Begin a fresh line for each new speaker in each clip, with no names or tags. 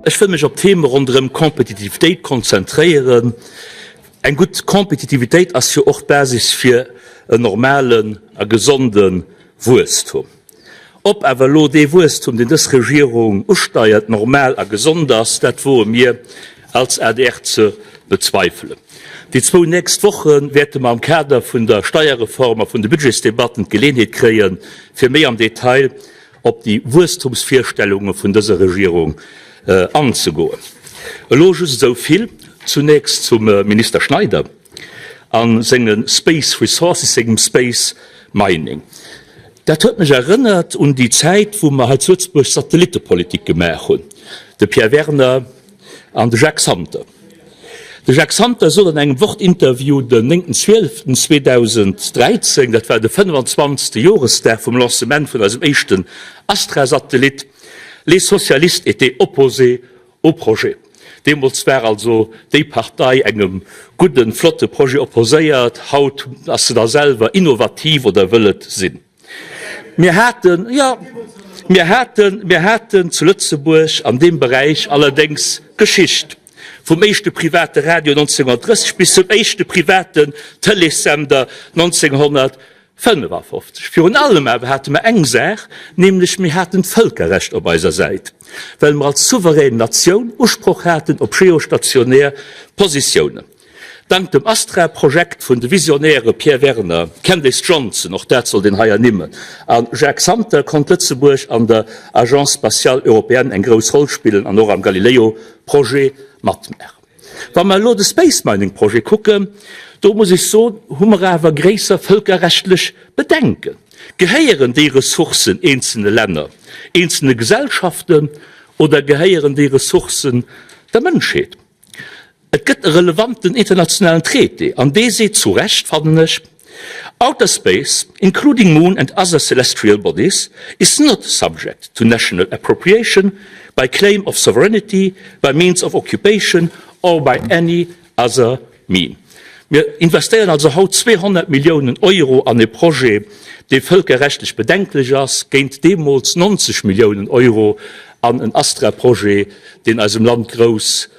Ech wëll mech op d'Theme ronderëm Kompetitivitéit konzentréieren. Eng gutt Kompetitivitéit ass jo och d'Basis fir en normalen a gesonde Wuesstum. Ob awer elo dee Wuesstum, deen dës Regierung usteiert, normal a gesond ass, dat woe mir als adr ze bezweifelen. Déi zwou nächst Woche wäerte mer am Kader vun der Steierreform a vun de Budgetsdebatten d'Geleenheet kréien, fir méi am Detail op déi Wuesstumsvirstellunge vun dëser Regierung anzegoen. Elo just esou vill zunächst zum Minister Schneider. A senge Space Resources, sengem Space Mining. Dat huet mech erënnert un déi Zäit, wou mer hei zu Lëtzebuerg Satellittepolitik gemaach hunn, de Pierre Werner an de Jacques Santer. De Jacques Santer sot an engem Wort-Interview den 9.12.2013, dat war de 25. Joresdag vum Lancement vun eisem éischten Astra-Satellit, Les socialistes étaient opposés Au Projet. Deemools war also déi Partei engem gudden, flotte Projet opposéiert. Haut ass se da selwer innovativ oder wëll et sinn. Mir haten, jo, mir haten, mir haten zu Lëtzebuerg an deem Beräich allerdéngs Geschicht, vum éischte private Radio 1930 bis zum éischte privaten Tëleessender 1900. 55. Virun allem awer hate mer eng Saach, nämlech mir haten d'Vëlkerrecht op eiser Säit, well mer als souverän Natioun Usproch haten op geostationär Positiounen. Dank dem Astra-Projekt vun de Visionäre Pierre Werner, Candace Johnson, och dat sollt een hei ernimmen, a Jacques Santer konnt Lëtzebuerg an der Agence spatiale européenne eng grouss Roll spillen an och am Galileo-Projet matmaachen. Wa mer elo de Space Mining Projet kucken, do muss ech soen, hu mer awer gréisser vëlkerrechtlech Bedenken. Gehéieren déi Ressourcen eenzelne Länner, eenzelne Gesellschaften oder gehéieren déi Ressourcen der Mënschheet? Et gëtt e relevanten internationalen Traité an dee seet zu Recht, fannen ech, Outer space, including moon and other celestial bodies, is not subject to national appropriation by claim of sovereignty, by means of occupation or by any other mean. Mir investéieren also haut 200 Milliounen Euro an e Projet, dee vëlkerrechtlech bedenklech ass, géint deemools 90 Milliounen Euro an en Astra-Projet, deen eisem Land grouss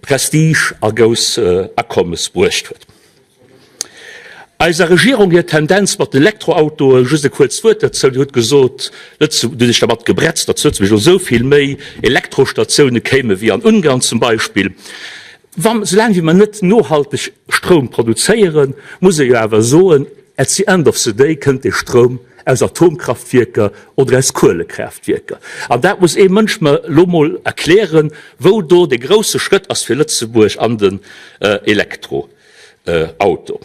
Prestige a grouss Akommes bruecht huet. Eiser Regierung hir Tendenz mat den Elektroautoen, just e kuerzt Wuert dozou, Dir hutt gesot, Lëtzebuerg, Dir hutt Iech dermat gebretzt, datt zu Lëtzebuerg elo esou vill méi Elektrostatioune kéime wéi an Ungarn zum Beispill. Wa, soulaang wéi mer net nohalteg Stroum produzéieren, muss ee jo awer soen, at the end of the day kënnt dee Stroum aus Atomkraftwierker oder aus Kuelekraaftwierker. An dat muss ee Mënsch mer elo mol erklären, wou do dee grousse Schrëtt ass fir Lëtzebuerg an den Elektro. Auto.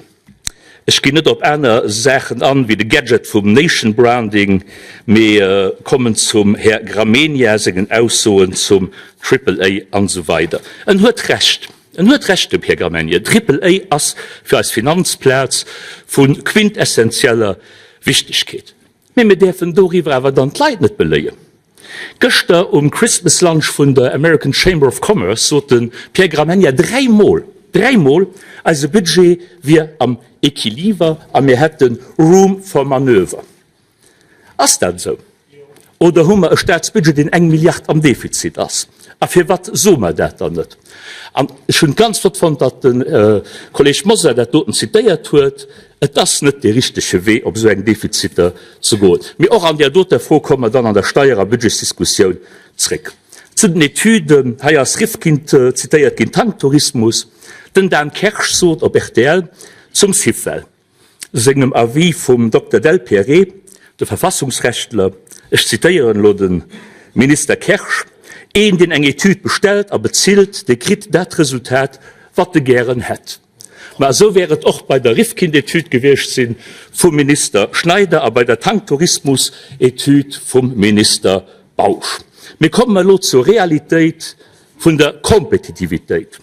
Ech ginn net op aner Saachen an, wéi de Gadget vum Nation Branding, mee kommen zum Här Gramegna sengen Aussoen zum Triple A an esou weider. En huet Recht, en huet Recht, de Här Gramegna, Triple A ass fir eis Finanzplaz vu quintessentieller Wichtegkeet. Mee mir däerfen doriwwer awer dann d'Leit net beléien. Gëschter um Christmas Lunch vun der American Chamber of Commerce sot de Pierre Gramegna dräimol, dräimol, eise Budget wier am Equiliber a mir hätte Room for manoeuvre. Ass dat esou? Oder hu mer e Staatsbudget, deen eng Milliard am Defizit ass? A firwat soe mer dat dann net? An ech hunn et ganz flott fonnt, datt de Kolleg Mosar dat doten zitéiert huet, Et ass net dee richtege Wee, op esou eng Defiziter ze goen. Mee och an där doter Fro komme mer dann an der Steier a Budgetsdiskussioun zréck. Zu den Etüden, hei ass Rifkin zitéiert ginn, Tanktourismus. Den Dan Kersch sot op rtl zum Syfel sengem Avis vum Dokter Delpierre, de Verfassungsrechtler, ech zitéieren elo de Minister Kersch, Een, deen eng Etüd bestellt a bezilt, dee kritt dat Resultat, wat e gären hätt. Mä esou wär et och bei der Rifkin-Etüd gewiescht si vum Minister Schneider a bei der Tanktourismus-Etüd vum Minister Bausch. Mir kommen elo zur Realitéit vun der Kompetitivitéit.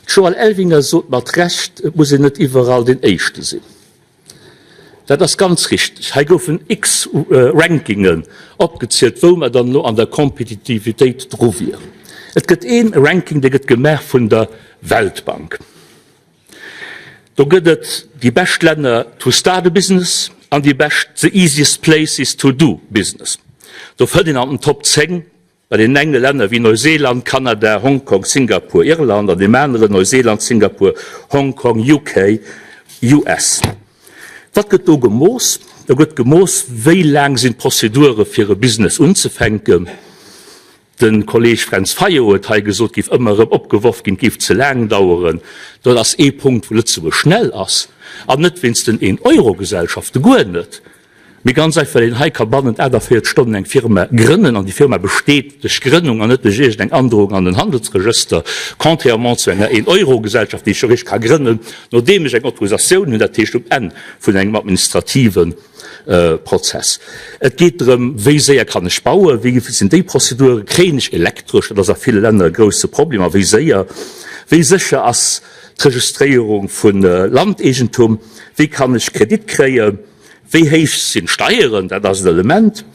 D'Joëlle Elvinger sot mat Recht, et muss een net iwwerall deen Éischte sinn. Dat ass ganz richteg. Hei goufen x Rankingen opgezielt, wou mer dann elo an der Kompetitivitéit dru wieren. Et gëtt ee Ranking, dee gëtt gemaach vun der Weltbank. Do gëtt et déi bescht Länner to start a business an déi bescht, the easiest places to do business. Do fënnt een an den Top 10 bei deenen enge Länner wéi Neuseeland, Kanada, Hongkong, Singapur, Irland, an deem aneren Neuseeland, Singapur, Hongkong, UK, US. Wat gëtt do gemooss? Do gëtt gemooss, wéi laang sinn d'Prozedure fir e Business unzefänken. De Kolleeg Fränz Fayot huet hei gesot, géif ëmmer erëm opgeworf ginn, et géif ze laang daueren. Dat ass ee Punkt, wou Lëtzebuerg schnell ass, an net wéinst den Een-Euro-Gesellschaften, guer net, mee ganz einfach, well een hei ka bannent 48 Stonnen eng Firma grënnen, an déi Firma besteet duerch Grënnung an net duerch iergendeng Androung an den Handelsregëster, contrairement zu enger Een-Euro-Gesellschaft, déi ech jo eréischt ka grënnen, nodeem ech eng Autorisatioun hunn, dat heescht um Enn vun engem administrative Prozess. Et geet drëm, wéi séier kann ech bauen, wéi sinn déi Prozeduren, kréien ech Elektresch, dat ass a ville Länner e grouse Problem, a wéi séier, wéi sécher ass d'Registréierung vu Landeegentum, wéi kann ech Kredit kréien, wéi héich sinn d'Steieren, dat ass en Element,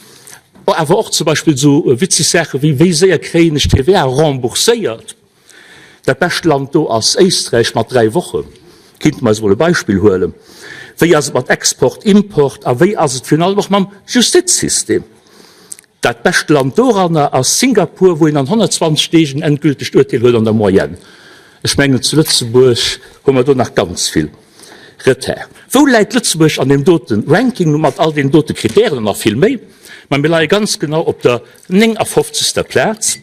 awer och zum Beispill esou witzeg Saache wéi, wéi séier kréien ech d'TVA rembourséiert. Dat bescht Land do ass Éisträich mat 3 Wochen. Kinnte mer eis emol e Beispill huelen. Wéi ass et mat Export, Import a wéi ass et virun allem och mam Justizsystem? Dat bescht Land doranner ass Singapur, wou een an 120 Deeg en endgültegt Urteel huet an der Moyenne. Ech mengen zu Lëtzebuerg hu mer do nach ganz vill Retard. Wou läit Lëtzebuerg an deem dote Ranking mat all deenen dote Kritären an nach vill méi? Ma mir leie ganz genau op der 59. Plaz,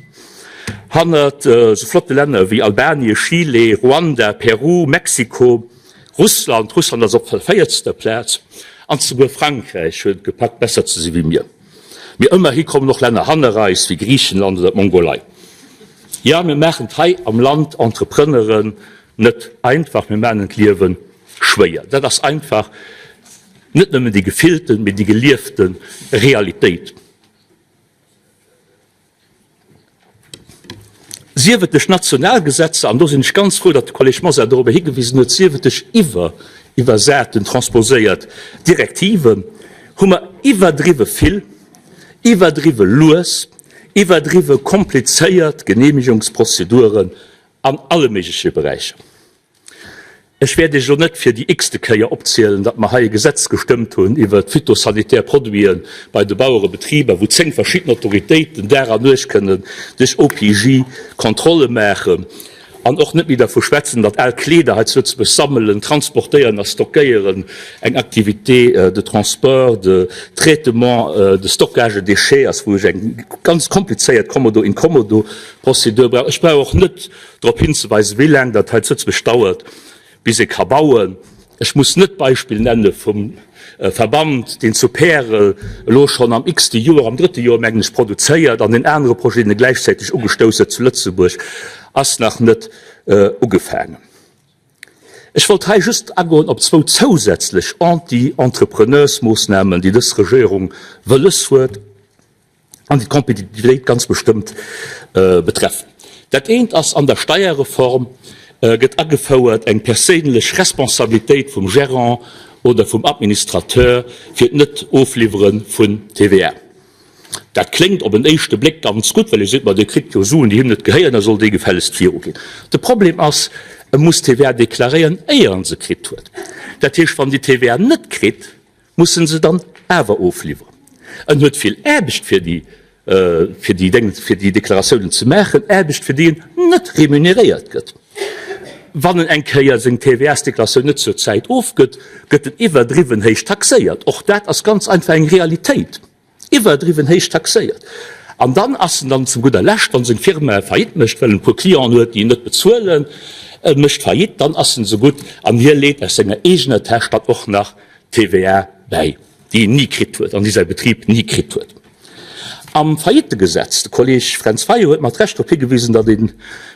hannert esou flotte Länner wéi Albanien, Chile, Ruanda, Peru, Mexiko, Russland, Russland ass op der véierzter Plaz, an souguer Frankräich huet et gepackt, besser ze si wéi mir. Mee ëmmerhi kommen och Länner hanner eis, wéi Griichenland oder d'Mongolei. Jo, mir maachen et hei am Land Entrepreneuren net einfach, mir maachen hinnen d'Liewe schwéier. Dat ass einfach net nëmmen déi gefillten, mee déi geliefte Realitéit. Sief et duerch national Gesetzer, an do sinn ech ganz frou, datt de Kolleg Mosar dorobber higewisen huet, sief et duerch iwwer iwwersaten, transposéiert Direktiven, hu mer iwwerdriwwe vill, iwwerdriwwe lues, iwwerdriwwe komplizéiert Genehmigungsprozeduren an alle méigleche Beräicher. Ech wäert Iech elo net fir déi x-te Kéier opzielen, datt mer hei e Gesetz gestëmmt hunn iwwert d'phytosanitär Produite bei de Bauerebetriber, wou 10 verschidden Autoritéiten Dag an Nuecht kënnen duerch OPJ Kontrolle maachen, an och net méi dervu schwätzen, datt al Kleeder hei zu Lëtzebuerg sammelen, transportéieren a stockéieren eng Activité de transport, de traitement, de stockage de déchets ass, wou ech eng ganz komplizéiert Kommodo-Incommodo-Prozedur brauch. Ech brauch och net drop hinzeweisen, wéi laang dat hei zu Lëtzebuerg dauert, bis ee ka bauen. Ech muss net d'Beispill nenne vum Verband, deen zu Pärel elo schonn am x-te Joer, am drëtte Joer mengen ech, produzéiert, an deen anere Projet, deen e gläichzäiteg ugestouss huet zu Lëtzebuerg, ass nach net ugefaangen. Ech wollt hei just agoen op zwou zousätzlech Anti-Entrepreneursmoossnamen, déi dës Regierung wëlles huet. an déi d'Kompetitivitéit ganz bestëmmt betreffen. Dat eent ass, An der Steierreform gëtt agefouert eng perséinlech Responsabilitéit vum Gérant oder vum Administrateur fir d'Net-Ofliwwere vun TVA. Dat kléngt op en éischte Bléck ganz gutt, well ee seet, Ma dee kritt jo Suen, déi him net gehéieren, da soll dee gefällegst viruginn. De Problem ass, E muss d'TVA deklaréieren, éier en se kritt huet. Dat heescht, wann déi TVA net kritt, Muss en se dann awer ofliwweren. En huet vill Aarbecht fir déi, fir déi Déng, fir déi Deklaratiounen ze maachen, Aarbecht fir déi en net remuneréiert gëtt. Wann en eng Kéier seng TVA-s-Deklaratioun net zur Zäit ofgëtt, gëtt en iwwerdriwwen héich taxéiert. Och dat ass ganz einfach eng Realitéit. Iwwerdriwwen héich taxéiert. An dann ass en dann zu gudder Lescht, wann seng Firma Faillite mécht, well en e puer Clienten huet, déi en net bezuelen, e mécht Faillite, dann ass en esou gutt an hie leet aus senger eegener Täsch dann och nach d'TVA bäi, déi en ni kritt huet an déi säi Betrib ni kritt huet. Am Faillittegesetz, de Kolleg Fränz Fayot huet mat Recht drop higewisen, datt een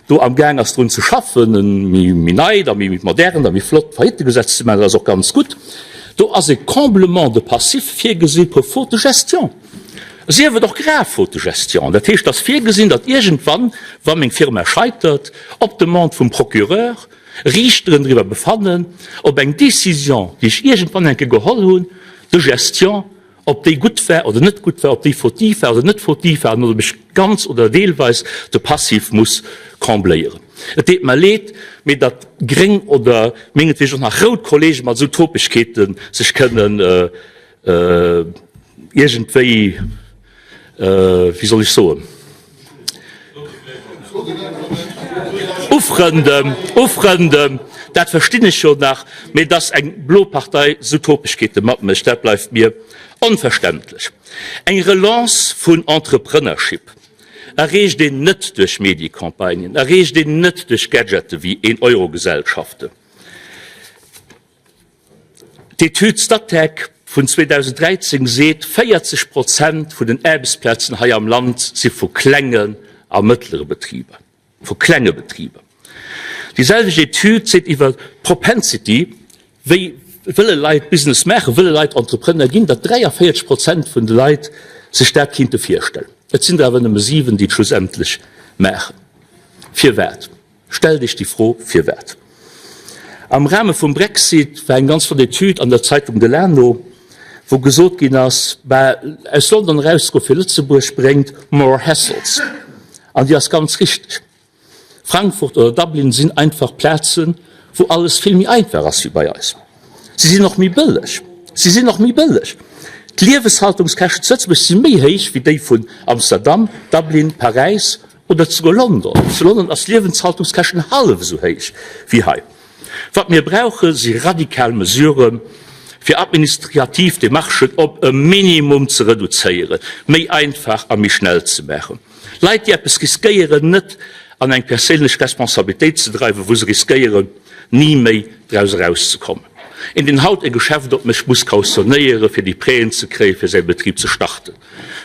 do amgaang ass drun ze schaffen, e méi neit a méi modernt a méi flott Faillittegesetz ze maachen, dat ass och ganz gutt. Do ass e Comblement de passif virgesi pour faute de gestion, sief et och grave faute de gestion. Dat heescht, et ass virgesinn, datt iergendwann, wa meng Firma scheitert, op Demande vum Procureur, Riichteren driwwer befannen, ob eng Décision, déi ech iergendwann eng Kéier geholl hunn, de gestion, ob déi gutt war oder net gutt war, ob déi fautif war oder net fautif war an ob ech ganz oder deelweis de Passif muss combléieren. Et deet mer leed, mee datt gréng oder mengetwegen och nach rout Kollege mat esou Topegkeete sech kënnen iergendwéi. Wéi soll ech soen, ufrënden, ufrënden, dat verstinn ech jo nach, mee dass eng blo Partei sou Topegkeete matmécht, dat bleift mir onverständlech. Eng Relance vun Entrepreneurship erreecht een net duerch Mediecampagnen, erreecht een net duerch Gadgete wéi Een-Euro-Gesellschaften. D'Etüd Statec vun 2013 seet, 40 Prozent vun den Aarbechtsplazen hei am Land si vu klengen a mëttlere Betriber. Vu klenge Betriber. Déi selwecht Etüd seet iwwer d'Propensity, wéi wëlle Leit Business maachen, wëlle Leit Entrepreneur ginn, datt 43 Prozent vun de Leit sech dat kinnte virstellen. Et sinn der awer nëmme 7, déi et schlussendlech maachen. Firwat? Stellt Iech déi Fro, Firwat? Am Rahme vum Brexit war eng ganz flott Etüd an der Zeitung Delano, wou gesot ginn ass, bah, aus London erausgoe fir Lëtzebuerg bréngt more hassles. An déi ass ganz richteg. Frankfurt oder Dublin sinn einfach Plazen, wou alles vill méi einfach ass wéi bei eis. Si sinn och méi bëlleg. Si sinn och méi bëlleg. D'Lieweshaltungskäschten zu Lëtzebuerg si méi héich wéi déi vun Amsterdam, Dublin, Paräis Oder souguer London. Zu London ass d'Liewenshaltungskäschten hallef esou héich wéi hei. Wat mir brauche si radikal Mesuren, fir administrativ Demarchen op e Minimum ze reduzéieren, méi einfach a méi schnell ze maachen. Leit, déi eppes riskéieren, net an eng perséinlech Responsabilitéit ze dreiwen, wou se riskéieren, ni méi draus erauszekommen. Een, deen haut e Geschäft opmécht, muss kautionéieren, fir déi Prêten ze kréien, fir säi Betrib ze starten.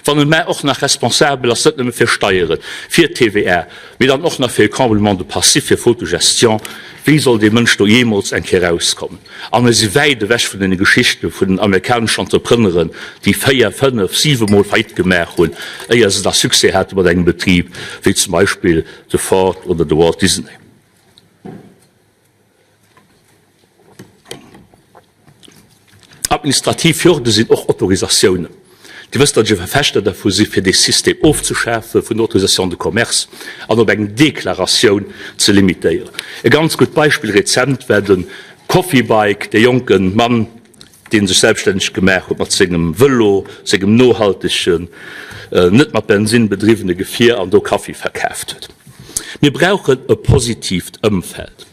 Wann en mä och nach responsabel ass, net nëmme fir Steieren, fir TVA, mee dann och nach fir e Comblement de passif, fir Faute de gestion, wéi soll dee Mënsch do jeemools eng Kéier erauskommen? A mir si wäit ewech vun deene Geschichte vun den amerikaneschen Entrepreneuren, déi véier, fënnef, siwemol Faillite gemaach hunn, éier se da Succès hate mat engem Betrib, wéi zum Beispill de Ford oder de Walt Disney. Administrativ Hürde sinn och Autorisatiounen. Dir wësst, datt ech e Verfechter dervu si fir dee System ofzeschafe vun der Autorisation de commerce an op eng Deklaratioun ze limitéieren. E ganz gutt Beispill rezent war de Coffee Bike, dee jonke Mann, dee sech selbststänneg gemaach huet mat sengem Vëlo, sengem nohaltegen, net mat Bensinn bedriwwene Gefier an do Kaffi verkaaft huet. Mir brauchen e positiivt Ëmfeld.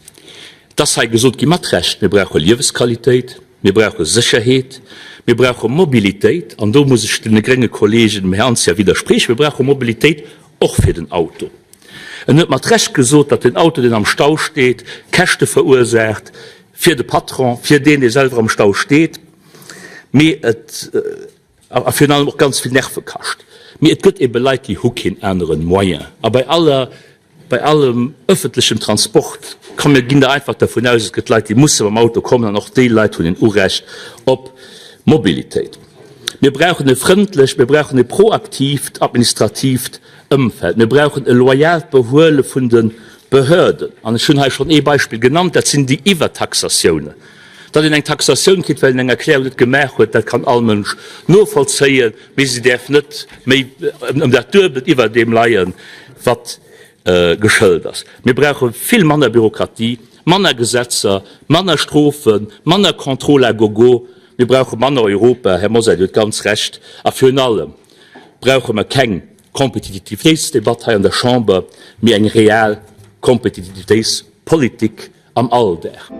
Et ass hei gesot gi mat Recht, mir brauche Liewesqualitéit, mir brauche Sécherheet, mir brauche Mobilitéit, an do muss ech deene grénge Kollegen, dem Här Anzia, widderspriechen, mir brauche Mobilitéit och fir den Auto. En huet mat Recht gesot, datt den Auto, deen am Stau steet, Käschte verursaacht fir de Patron, fir deen, dee selwer am Stau steet, mee et, a virun allem och ganz vill Nerve kascht. Mee et gëtt ebe Leit, déi hu keen anere Moyen. A bei aller, bei allem ëffentlechem Transport, komm mir ginn da einfach dervun aus, et gëtt Leit, déi musse mam Auto kommen, an och déi Leit hunn en Urecht op Mobilitéit. Mir brauchen e frëndlecht, mir brauchen e proaktiivt administratiivt Ëmfeld. Mir brauchen e loyaalt Behuele vun de Behörden. An ech hunn hei schonn ee Beispill genannt, dat sinn déi Iwwertaxatiounen. Datt een eng Taxatioun kritt, well een eng Erklärung net gemaach huet, dat kann all Mënsch novollzéien, mee se däerf net méi ëm dat Duebelt iwwer deem leien, wat geschëlt ass. Mir brauche vill manner Bürokratie, manner Gesetzer, manner Strofen, manner Contrôle à gogo. Mir brauche manner Europa, Här Mosar, Dir hutt ganz Recht, a virun allem brauche mer keng Kompetitivitéitsdebatt hei an der Chamber, mee eng real Kompetitivitéitspolitik am Alldag.